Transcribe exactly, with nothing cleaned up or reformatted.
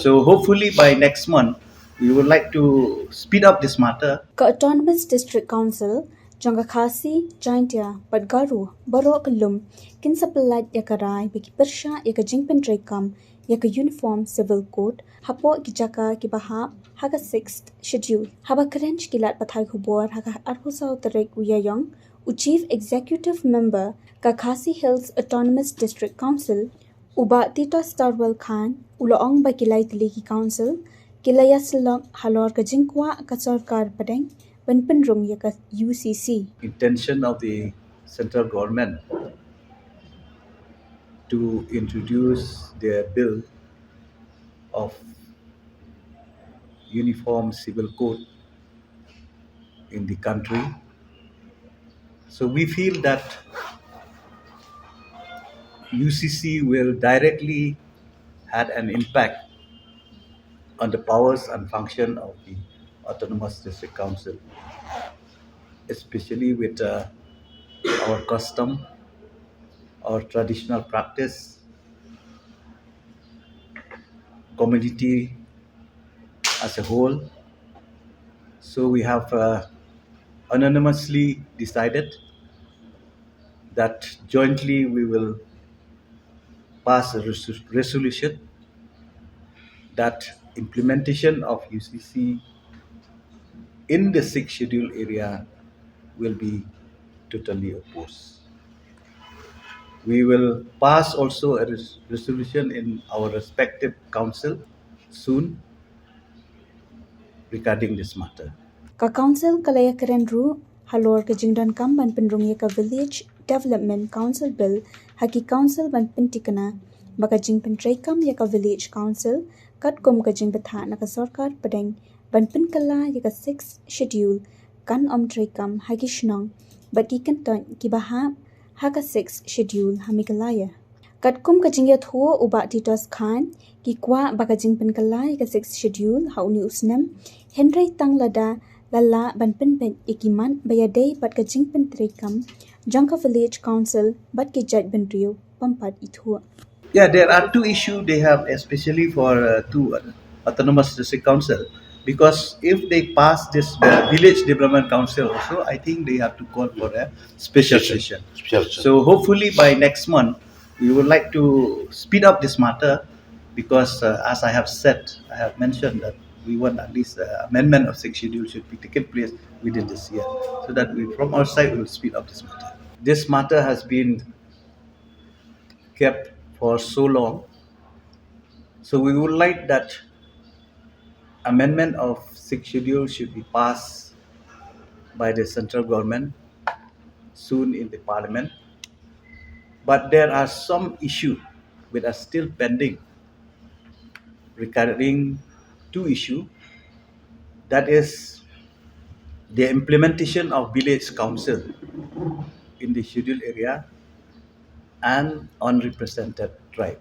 So hopefully by next month, we would like to speed up this matter. Ka Autonomous District Council jong ka Khasi, Jaintia bad Garo baroh ka lum kin sa pyllait ïa ka rai ba ki pyrshah ïa ka jingpyntreikam ïa ka Uniform Civil Code hapoh ki jaka kiba hap ha ka Sixth Schedule. Haba kren sha ki lad pathai khubor ha ka arphew saw tarik u Ïaïong, u Chief Executive Member ka Khasi Hills Autonomous District Council, u Bah Titos Tarwal Chyne, u la ong ba ki lai tylli ki council ki la ïasyllok halor ka jingkwah ka sorkar pdeng ban pynrung ïa ka U C C. Intention of the central government to introduce their bill of Uniform Civil Code in the country. So we feel that U C C will directly had an impact on the powers and function of the Autonomous District Council, especially with uh, our custom, our traditional practice, community as a whole. So we have uh, unanimously decided that jointly we will pass a resu- resolution that implementation of U C C in the Sixth Schedule area will be totally opposed. We will pass also a res- resolution in our respective council soon regarding this matter. Ka council ka la ïakren ruh halor ka jingdonkam ban pynrung ïa ka Village Development Council Bill ha ki council ban pyntikna ba ka jingpyntreikam ïa ka Village Council katkum ka jingbthah na ka sorkar pdeng ban pynkylla ïa ka Sixth Schedule kan ym treikam ha ki shnong bad ki kyntoit kiba hap ha ka Sixth Schedule ha Meghalaya. Katkum ka jingïathuh u Bah Titos Chyne, ki kwah ba ka jingpynkylla ïa ka Sixth Schedule ha une u snem, hynrei tang lada la lah ban pynbeit ïa ki mat ba ïadei bad ka jingpyntreikam jong ka Village Council bad ki jaitbynriew pynpat ithuh. Yeah, there are two issues they have, especially for uh, two uh, autonomous district council, because if they pass this uh, village development council also, I think they have to call for a special session. Special session. So hopefully by next month, we would like to speed up this matter because, uh, as I have said, I have mentioned that we want at least uh, amendment of Sixth Schedule should be taken place within this year, so that we, from our side, we will speed up this matter. This matter has been kept for so long. So we would like that amendment of Sixth Schedule should be passed by the central government soon in the parliament. But there are some issues which are still pending regarding two issues. That is the implementation of village council in the scheduled area and unrepresented tribe.